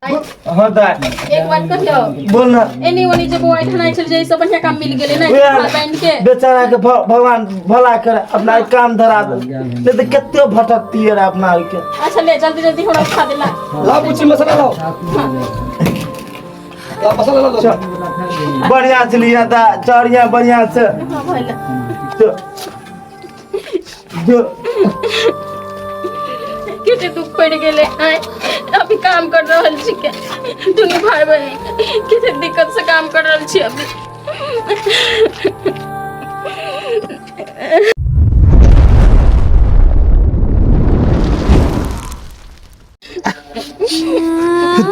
हाँ दाय। एक बात कहियो। बोल ना। एनी ओनी जे बौआ ठनाइ छल जे सब बढ़िया काम मिल गेलै ने उएह भाई बहिन के। बेचारा के भगवान भला करे, अपना काम धरा दे, नहीं तो कते भटकती है अपना के। अच्छा ले जल्दी जल्दी हमरा उठा देला। ला पूछी मसाला लाओ। ला मसाला ला दो। बढ़िया से लिया था चढ़िया बढ़िया से। हाँ भाई ले। जो जो कते दुख पड़ गेलै आय अभी काम कर रहल छी के दुनू भाई बहिन कते दिक्कत से काम कर रहल छी अभी।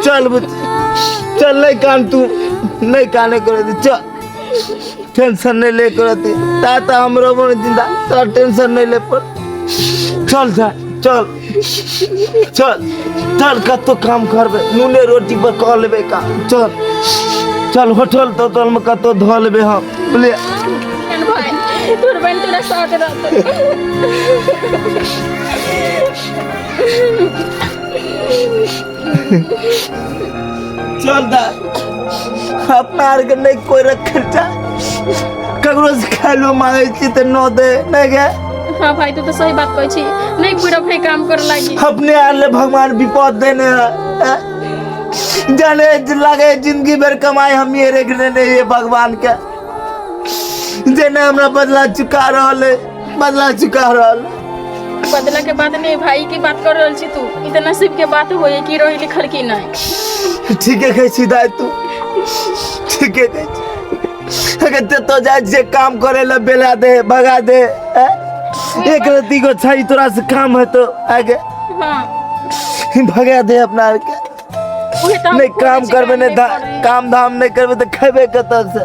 चल चल नहीं कान तू नहीं काने करे दे, चल टेंशन नहीं ले करती ताता हम रहो जिंदा तो टेंशन नहीं ले पर चल जा चल चल चल कतो काम करबे नूने रोटी पर कऽ लेबे काम चल चल होटल तोटल में कतो धऽ लेबे हम बुझलियै। भाई तोर बहन तोरा साथ रहतो। चल दा अपना आर के नहीं कोई रखे चा ककरो से खाइलो मांगे छी तऽ न दे नहीं गे। हाँ भाई तू तो सही बात कहै छी, नहीं पूरा भाई काम कर लागी। अपने आर ले भगवान विपद देने है, हैं? जाने लगे जिंदगी भर कमाई हम ये रख लेने ये भगवान के जेने हमरा बदला चुका रहल है, बदला चुका रहल है। बदला के बात नहीं भाई की बात कर रहल छी तू, इतना नसीब के बात होए कि रही लिखल की नहीं। ठीक है कहै छी दाई तू ठीक है कहै छी। अगर ते तो जाय जे काम करे ला बेला दे भगा दे, हैं? एक रत्ती को छै तोरा से काम है तो आगे। हाँ। भगा दे अपना आर के। उहे तो हम नहीं खोजै काम छी, करबे काम नहीं नहीं करै। काम धाम नहीं करबे तो खेबे कतऽ से?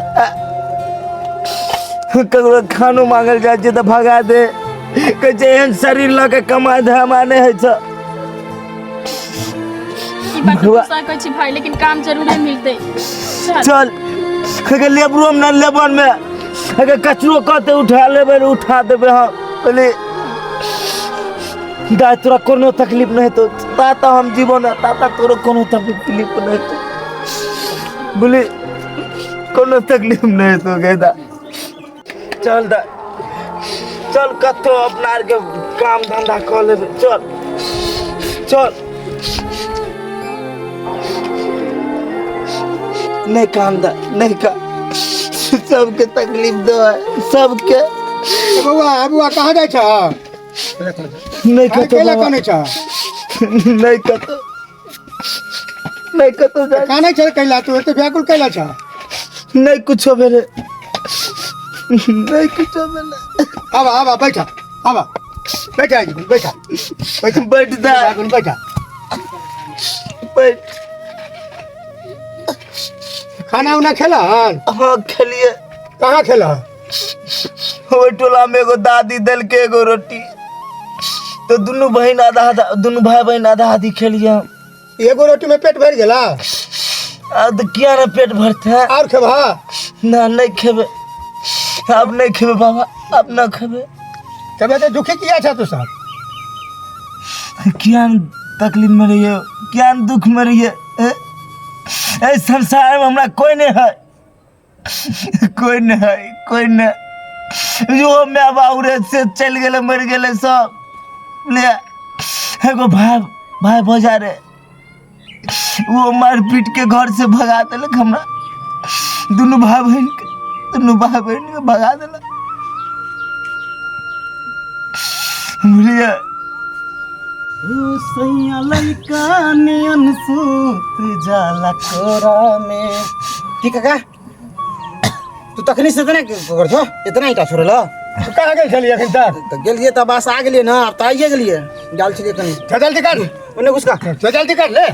ककरो खानो मांगल जाइ छै तऽ भगा दे, कहै छै एहन शरीर लऽ के कमाइ धमाइ नहि होइ छै। ई बात तो सही कहै छी भाई, लेकिन काम जरूरे मिलतै। चल। चल अगर लेबरो में लेबर में अगर कचरो कहते उठा लेबै उठा देबै हम। कहली दाय तोरा कोनो तकलीफ नहीं हेतौ, ताता हम जीवन है, ताता तोरो कोनो तकलीफ नहीं हेतौ, बोली कोनो तकलीफ नहीं हेतौ गे दा। चल दा चल कतौ अपना आरके काम धंधा कऽ लेबै, चल चल। नहीं काम दा नहीं काम, सबके तकलीफ दो है सबके। बउआ बउआ कहाँ जाइ छह? नहीं कतौ कैला बाबा। कनै छह? नहीं कतौ, नहीं कतौ जाइ। कानै छह कैला तू एते व्याकुल कैला छह? नहीं कुछो भेलै, नहीं कुछो भेलै। आबा आबा बैठ, आबा बैठ, बैठ बैठ बैठ दा। व्याकुल बैठ बैठ। खाना उना खेला? हाँ खेलिए। कहाँ खेला? ओहि टोला में एगो दादी देलके एगो रोटी, तो दुनू बहिन आधा आधा, दुनू भाई बहिन आधा आधी खेलिए हम। एगो रोटी में पेट भर गेला? आ तो किया ना पेट भरते है। और खेबा? ना नहीं खेबे, अब नहीं खेबे बाबा, अब ना खेबे। तबे तो दुखी किया छा तू सब? किया तकलीफ में रहिए, किया दुख में रहिए, ए संसार में हमरा कोई नहीं है, कोई नहीं है, कोई नहीं। जो my बाबू रे से चल गेले मर गेले सब। ले एगो भाई भाई भौजा रे वो मार पीट के घर से भगा देलक हमरा, दुनू भाई बहन के, दुनू भाई बहन के भगा देलक। बुझलियै? ओ सैया लइका नियन सूत जाला कोरा में। ठीक है का? तू तखनी से इतना कर छो, इतना ही का छोड़ल? तू कहाँ गेल छलियै अखन तक? तऽ गेलियै तऽ बस आ गेलियै ना, आब तऽ आइए गेलियै। गेल छलियै कनी। चल जल्दी कर। ओने घुसका। चल जल्दी कर ले।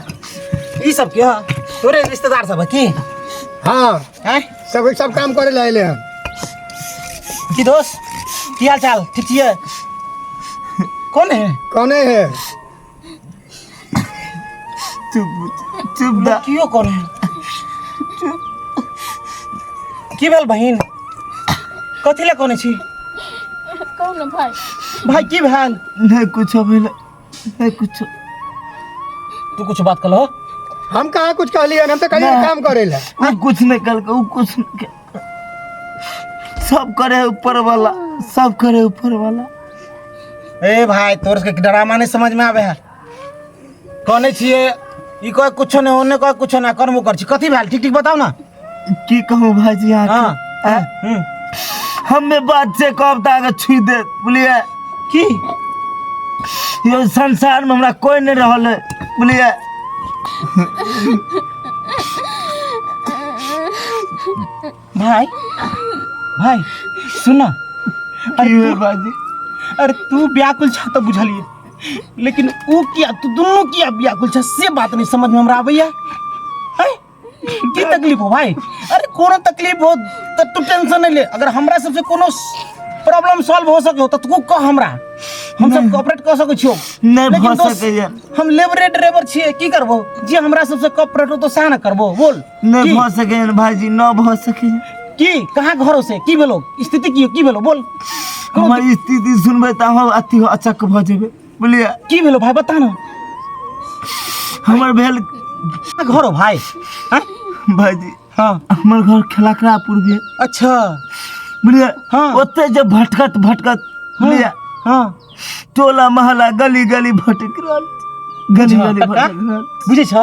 ई सब के हँ? तोरे रिश्तेदार सब है की? हाँ। हैं? सब काम करे ला अयले हन। की दोस्त, की हाल चाल? ठीक छियै? कौन है? कौन है? चुप चुप दा। कियो कौन है? चुप। की भेल बहिन? कथी ले कोने छी? कहू ना भाई। भाई की भेल? नहीं कुछो भेल, नहीं कुछो। तू कुछ बात कलो? हम कहाँ कुछ कहलियै हम तऽ कहलियै काम करै लए। उ कुछ नहीं कल, उ कुछ नहीं कल। सब करे है ऊपर वाला, सब करे ऊपर वाला। ए भाई, तोर के ड्रामा नहीं समझ में आवे है। कहने छिए ई कह कुछो नहीं, ओने कह कुछो ना, कर्म कर छी, कथी भेल ठीक ठीक बताओ ना। की कहूँ भाईजी अहाँ? हाँ। हाँ? हम्म। हमें बात से कहब तऽ अहाँके छुई देत, बुझलियै? की यो संसार में हमरा कोई नहीं रहल है, बुझलियै? भाई, भाई सुन ना। की भेल भाईजी? अरे तू व्याकुल छा तऽ बुझलियै, लेकिन ऊ किया, तू दुनू किया व्याकुल छा से बात नहीं समझ में हमरा आबैया। हैं? की तकलीफ हो भाई? अरे कोनो तकलीफ हो तऽ तू टेंशन नहीं ले। अगर हमरा सबसे कोनो प्रॉब्लम सॉल्व हो सके हो तऽ तू कह हमरा, हम सब कोऑपरेट कऽ सकै छियौ। नहीं लेकिन भऽ दोस्त, सकैया। हम लेबरे ड्राइवर छियै, की करबो? जे हमरा सबसे कोऑपरेट हो तो सएह ने करबो, बोल। नहीं की? भऽ सकैया भाईजी, न भऽ सकैया। की कहाँ घर से की भेलो, स्थिति की की भेलो बोल। हमर स्थिति सुनबै तऽ अहाँ अथी अचक भऽ जेबै, बुझलियै? की भेलो भाई बता ना। हमर भेल कहाँ घर हो भाई? हाँ? भाईजी। हाँ। हमर घर खेलाकरापुर भेल। अच्छा। बुझलियै? हाँ। ओते जे भटकत भटकत, बुझलियै? हाँ। टोला महला गली गली भटक रहल, गली गली काका, भटक रहल। बुझै छ,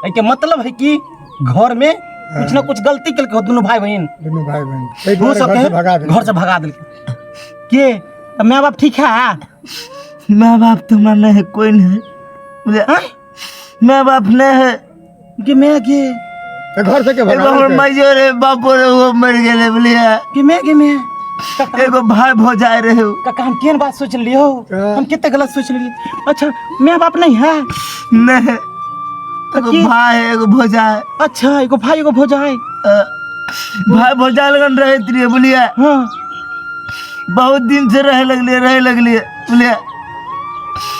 एहिके मतलब है कि घर में कुछ ना कुछ गलती केलकै दुनू भाई बहिन। दुनू भाई बहिन ताहि हो दुआरे सके घर से भगा देलकै। घर से भगा देलकै के? तऽ माय बाप ठीक है? माय बाप तऽ हमरा नहीं है, कोई नहीं है, बुझलियै? आँय? माय बाप नहीं है। गे मैं गे। तऽ घर से के एगो भगा हमर देलकै? माइयो रे बापो रे, वो मरि गेलै, बुझलियै? गे मैं गे मैं। एगो भाई भौजाई रहे उ। काका हम केहन बात सोच लियो, हाँ। हम कते गलत सोच लियै। अच्छा माय बाप नहीं है? नहीं, एगो की? भाई है, एगो भौजाई। अच्छा एगो भाई एगो भौजाई। भाई भौजाई लगन रहैत रहियै, बुझलियै? हाँ। बहुत दिन से रहे लगलियै, रहे लगलियै, बुझलियै?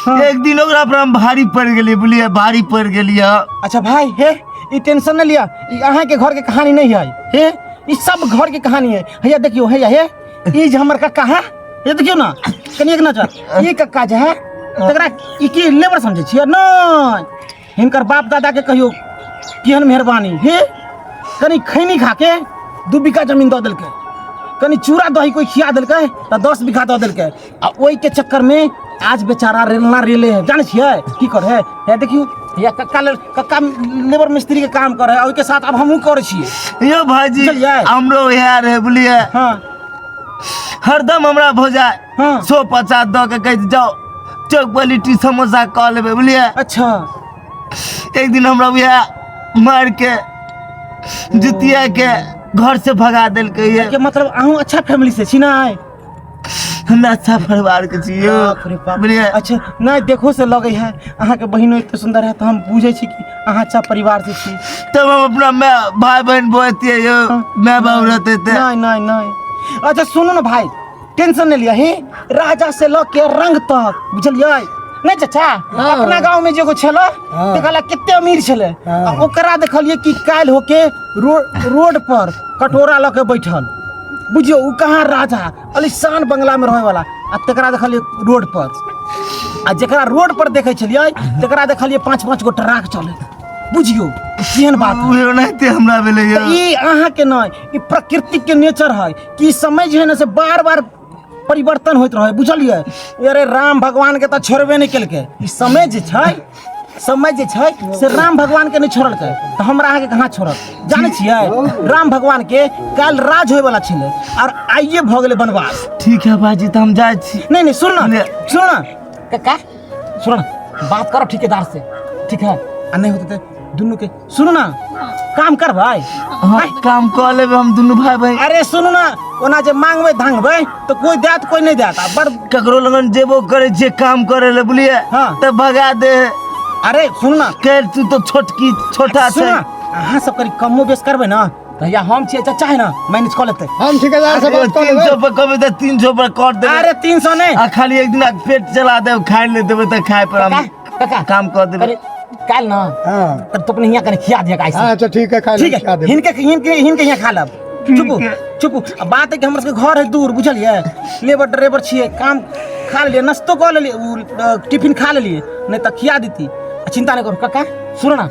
हाँ। एक दिन ओकरा पर हम भारी पड़ि गेलियै, बुझलियै? भारी पड़ि गेलियै। अच्छा भाई हे, ई टेंशन नहीं लिया, ई अहाँ के घर के कहानी नहीं है, हे ई सब घर के कहानी है। हैया देखियो, हैया हे, ई जे हमर कक्का है, ये देखियो ना कनी एक नजर, ई कक्का जे है तकरा ई की लेबर समझै छियै? नहीं, हिनकर बाप दादा के कहियो केहन मेहरबानी, हे कनी खैनी खा के 2 बीघा जमीन दऽ देलकै, कनी चूड़ा दही कोई खिया देलकै तऽ 10 बीघा दऽ देलकै, आ ओहि के चक्कर में आज बेचारा रेलना रेले है। जानै छियै की करे है? हे देखियो, या कक्का लेल, कक्का लेबर मिस्त्री के काम करे है, ओहि के साथ अब हमहूँ करै छियै। यो भाईजी, बुझलियै? हमरो इएह रहे, बुझलियै? हाँ। हरदम हमरा भौजाई हाँ। 150 दऽ के कहै जाओ चौक पर लिट्टी समोसा कऽ लेबै, बुझलियै? अच्छा। एक दिन हमरा वएह मारि के जुतिया के घर से भगा देलकै। ये के मतलब अहूँ अच्छा फैमिली से छी ना? हमरा अच्छा परिवार के छी यौ, बाप रे बाप। बुझलियै? अच्छा नहीं देखो से लगे है अहाँ के बहिनो एते सुंदर है, तो हम बुझे छी कि अहाँ अच्छा परिवार से छी। तब हम अपना माय भाई बहन बोलतियै यौ, माय बाप रहते ते। नहीं नहीं नहीं। अच्छा सुनू ना भाई, टेंशन नहीं लिया, हे राजा से ल के रंग तक, बुझलियै नहीं चाचा? हाँ। अपना गांव में जे एगो छल हाँ। देखला कते अमीर छले, हाँ। आ ओकरा देखलिए कि काल्हि होके रोड पर कटोरा ल के बैठल, बुझियो उ कहाँ राजा आलीशान बंगला में रहे वाला, आ तकरा देखलिए रोड पर, आ जकरा रोड पर देखै छलियै तकरा देखलिए 5-5 गो ट्रक चले, बुझियो केहन बात है। उहे ओनाहिते हमरा भेलै यौ। तऽ ई अहाँके नहि, ई प्रकृति के नेचर है कि समय जे है ना से बार बार परिवर्तन होइत रहे, बुझलियै? अरे राम भगवान के तऽ छोड़बे नहि केलकै, ई समय जे छै, समय जे छै से राम भगवान के नहि छोड़लकै तऽ हमरा अहाँके कहाँ छोड़त? जानै छियै राम भगवान के काल्हि राज होयवला छलै और आइए भऽ गेलै वनवास। ठीक है भाईजी, तऽ हम जाइ छी। नहीं नहीं सुन ना, ले। सुन ना कक्का, सुन ना, बात करो ठेकेदार से, ठीक है? आ नहीं होते तो दुनू के सुनो ना, काम कर भाई। हाँ, काम कऽ लेबै हम दुनू भाई बहिन। अरे सुनू ना, ओना जे मांगबै धांगबै तऽ कोई देत कोई नहीं देत, आ बड़ ककरो लगन जेबो करै छियै काम करै लए, बुझलियै? हाँ। तऽ भगा दे। अरे सुन ना, कह तू तो छोटकी छोटा सुन छै। ना, अहाँ सब करी कमो बेस करबै ना तऽ या हम छियै चाचा है ना मैनेज कऽ लेतै। हम ठेकेदार से बात कऽ तीन लेबै। सौ पर कहबै तऽ 300 पर कर देबै। अरे 300 नहि। आ खाली एक दिन पेट चला देब, खाय ले देबै तऽ खाय पर हम काका, काम कऽ देबै। कनी काल्हि ना हाँ। तो अपने हियाँ कनी खिया दिया काल्हि से। हाँ, अच्छा ठीक है, खा ठीक लेब, खिया है, देबै। हिनके हिनके हिनके यहाँ खा लेब। चुपू है। चुपू। आ बात है कि हमर सबके घर है दूर, बुझलियै? लेबर ड्राइवर छियै, काम खा लेलियै, नाश्तो कऽ लेलियै, उ, टिफिन खा लेलियै, नहि तऽ खिया देती। आ चिंता नहि करू कक्का, सुनू ना,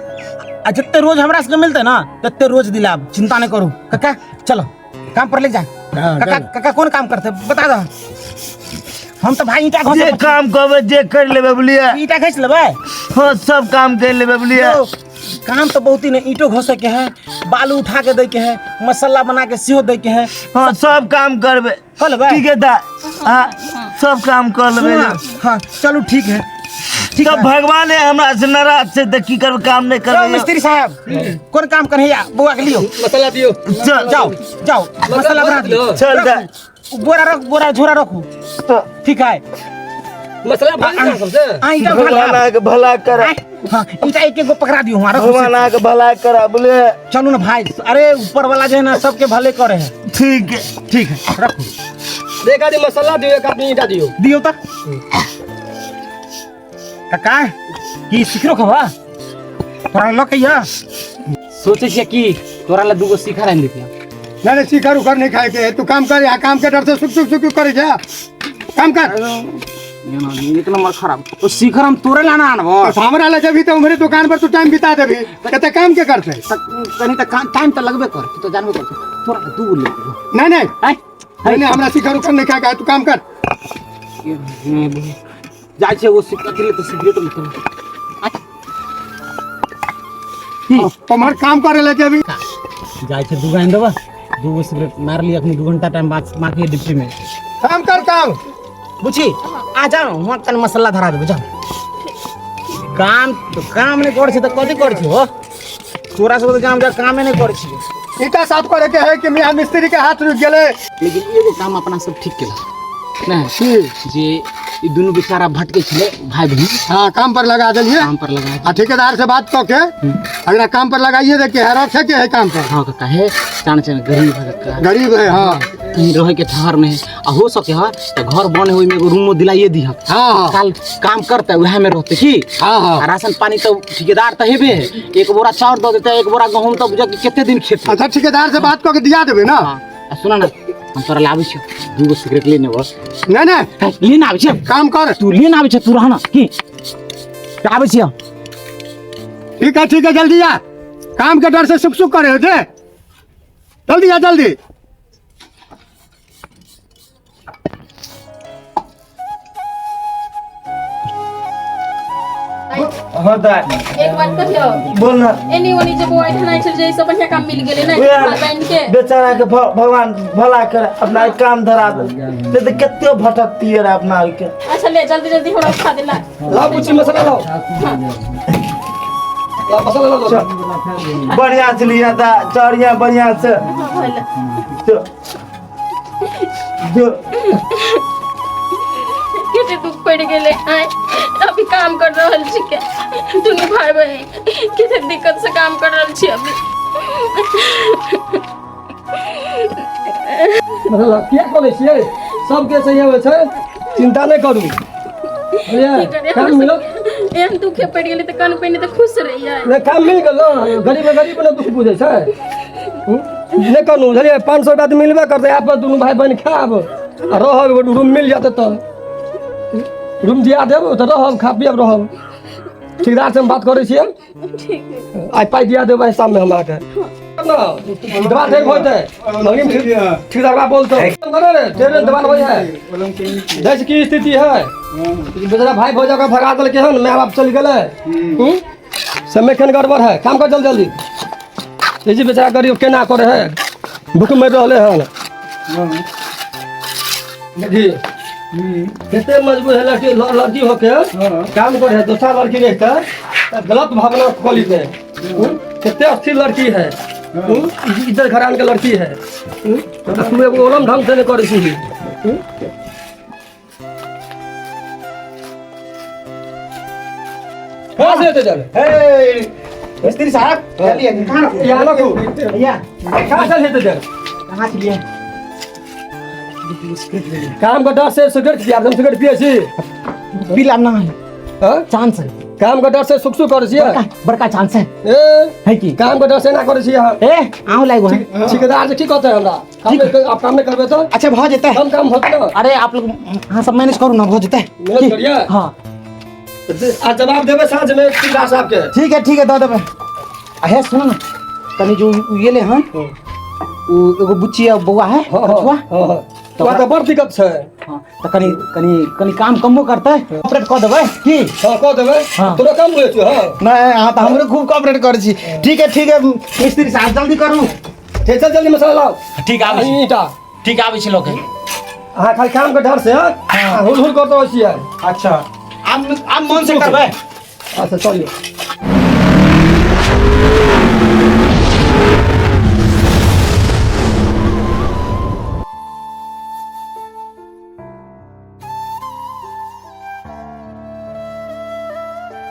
आ जते रोज हमरा सबके मिलते ना तते रोज दिलाब, चिंता नहीं करू काका। चलो काम पर ले जा। हाँ, काका चलो। काका कौन काम करते बता दो। हम तो भाई ईटा जे घोसे काम कहबै जे कर लेबै बुझलियै। ईटा घस लेबै। हाँ सब काम कर लेबै बुझलियै। यौ, काम तो बहुत ही ने, ईंटो घोसे के है, बालू उठा के दे के है, मसाला बना के सेहो दे के है। हाँ सब काम करबै। कर लेबै? ठीक है दा, हाँ सब काम कर लेबै। सुनू ना, हाँ चलू ठीक है, ठीक तब है। भगवान है हमरा से नाराज छै तऽ की करबै, काम नहीं चलो करबै। मिस्त्री साहब कौन काम करे बउआ के लियो। मसाला दियो। चल जाओ जाओ मसाला बना दियो। चल दा। बोरा रख, बोरा झोरा रखू। ठीक है। मसाला भर दियो सबसे। आ ईटा उठा भगवान ले। अहाँके भला करे। हाँ ईटा एक एक गो पकड़ा दियो वहाँ रखू। भगवान अहाँके भला करे बोले। चलू ना भाई, अरे ऊपर वाला जो है ना सबके भले करे है। ठीक है ठीक है रखू। एक आदमी मसाला दियो, एक आदमी ईटा दियो। दियो तो काका की सिखरो खबा तोरा लक या सोचे छियै कि तोरा ला दूगो शिखर आनि देतियै। नहीं नहीं शिखर उखर नहीं खाए के, तू काम कर, यहाँ काम के डर से सुख सुख सुख करे जा, काम कर। एक नंबर खराब ओ शिखर हम तोरे लाना आनबो। तो हमरा लगे भी तो उम्हरे दुकान पर तू टाइम बिता देबी, कते काम के करते। तनी त टाइम त लगबे कर, तू तो जानबे कर। तोरा के दूगो ले लेबो। नहीं नहीं आय नहीं नहीं हमरा शिखर उखर नहीं खाए के, तू काम कर। जाइ छै वो सिगरेट ले तो सिगरेट लेते। तुम्हार काम करे लगे अभी। जाइ छै दूगो आनि देबो, दूगो सिगरेट मार लिया अखनी 2 घंटा टाइम बाकी है डिप्टी में। काम कर काम। बुझी आ जाओ वहाँ तन मसाला धरा देबो जाओ। काम तो काम नहीं कर छी त कथी कर छी हो, तोरा सब तो जाम जा कामे नहीं कर छी। ईटा साफ करे के है कि मियां मिस्त्री के हाथ रुक गेले। लेकिन एगो काम अपना सब ठीक केला नहीं जे ई दुनू बेचारा भटके छले भाई बहन। हाँ काम पर लगा देलिए। काम पर लगा। आ ठेकेदार से बात क के अगला काम पर लगाइए दे के है रखे के है काम पर। हाँ काका है जान छै गरीब है काका। गरीब है हाँ। कहीं रहे के ठहर नहीं आ हो सके है तो घर बने होई में एगो रूमो दिलाइए दी है। हाँ हाँ। काल काम करते वह में रहते की। हाँ हाँ। आ राशन पानी तो ठेकेदार तो हेबे, एक बोरा चाउर दऽ देते, एक बोरा गहूम तो बुझा कि कते दिन खेते। अच्छा ठेकेदार से बात क के दिया देबे ना। हाँ आ सुना ना हम तोरा लाबै छियौ दूगो सिगरेट लेने बस। नहीं नहीं लेने आबै छियौ। काम कर तू लेने आबै छियौ, तू रह ना की आबै छियौ। ठीक है ठीक है जल्दी आ, काम के डर से सुख सुख करे होते, जल्दी आ जल्दी। हाँ दा एक बात कहियो। बोल ना। एनी ओनी जे बौआ एठना छल जे सब बढ़िया काम मिल गेलै ने उएह बन के। बेचारा के भगवान भला करे, अपना काम धरा दे, नहीं तो कते भटकती रे अपना के। अच्छा ले जल्दी जल्दी हमरा उठा देला। लाओ कुछ मसाला लाओ। लाओ मसाला लाओ। बढ़िया से लिया था चढ़िया बढ़िया से। जो जो कते दुख पड़ गेलै आय अभी काम कर रहल छी के दुनू भाई बहन कते दिक्कत से काम कर रहल छी अभी। मतलब किया करै छियै, सबके सही होइ छै, चिंता नहि करू। बुझलियै? काम मिलत। एहन दुखे पड़ि गेलै तऽ कन पहिने तऽ खुश रहियै। नहि काम मिल गेल ने, गरीब गरीब ने दुख बुझै छै। नहि कहलहुँ बुझलियै, 500 रुपया तऽ मिलबे करतै, आब दुनू भाई बहिन खायब आ रहब, एगो रूम मिल जेतै तऽ रूम दिया देब तऽ रहब, खा पियब रहब। ठेकेदार से हम बात करै छियै, आइ पाइ दिया देबै शाममे हम अहाँके। ना दवा ठीक होतै, ठेकेदार बोलते दवा होइ है। देश की स्थिति है, बेचारा भाई भौजा के भगा देलकै हन, माय बाप चलि गेलै, समय खन गड़बड़ है। काम कर जल्दी जल्दी। जी बेचारा गरीब केना करे है, भूख मरि रहलै हन। जी कते मजबूर है लड़की, लड़की होके काम करे है, दोसर लड़की रहते गलत भावना कऽ लेते। कते अस्थिर लड़की है, इज्जत घरान के लड़की है, तू एगो ओलम ढंग से नहीं करै छी। कहाँ से एते चल? मिस्त्री साहब चलिए कहाँ रखू? यहाँ रखू। भैया कहाँ चल हेते चल? कहाँ चलिए? काम के डर से सिगरेट पिया, हम सिगरेट पिए छी। पी लाम ना है। हाँ? चांस है। काम के डर से सुख सुख करै छी। बड़का चांस है। ए है की? काम के डर से ना करै छी अहाँ। ए आउ लागो है। ठेकेदार से की कहते हमरा? आप काम नहीं करबे तो? अच्छा भ जेतै। कम काम होत ना। अरे आप लोग हाँ सब मैनेज करू ना, भ जेतै। मैनेज करिए। हाँ। आ जवाब देबै साँझ में ठेकेदार साहब के। ठीक है ठीक है दऽ देबै। आ हे सुनो ना कनी जो उ गेले हन उ एगो बुच्ची आ बौआ है हाँ कछुआ हाँ हाँ तोरा तऽ बड़ दिक्कत छै हाँ तऽ कनी कनी कनी काम कमो करतै ऑपरेट कऽ देबै की हाँ कऽ देबै हाँ। तोरा कम बुझै छियौ हाँ नहि अहाँ तऽ हमरो खूब कॉपरेट करै छी ठीक है ठीक है मिस्त्री साहब जल्दी करू ठीक चल जल्दी मसाला लाओ ठीक आबै छी ईंटा ठीक आबै छी लऽ के अहाँ खाली काम के डर से हाँ हुल हुल करते रहै छियै अच्छा आब आब मन से करबै अच्छा चलियौ।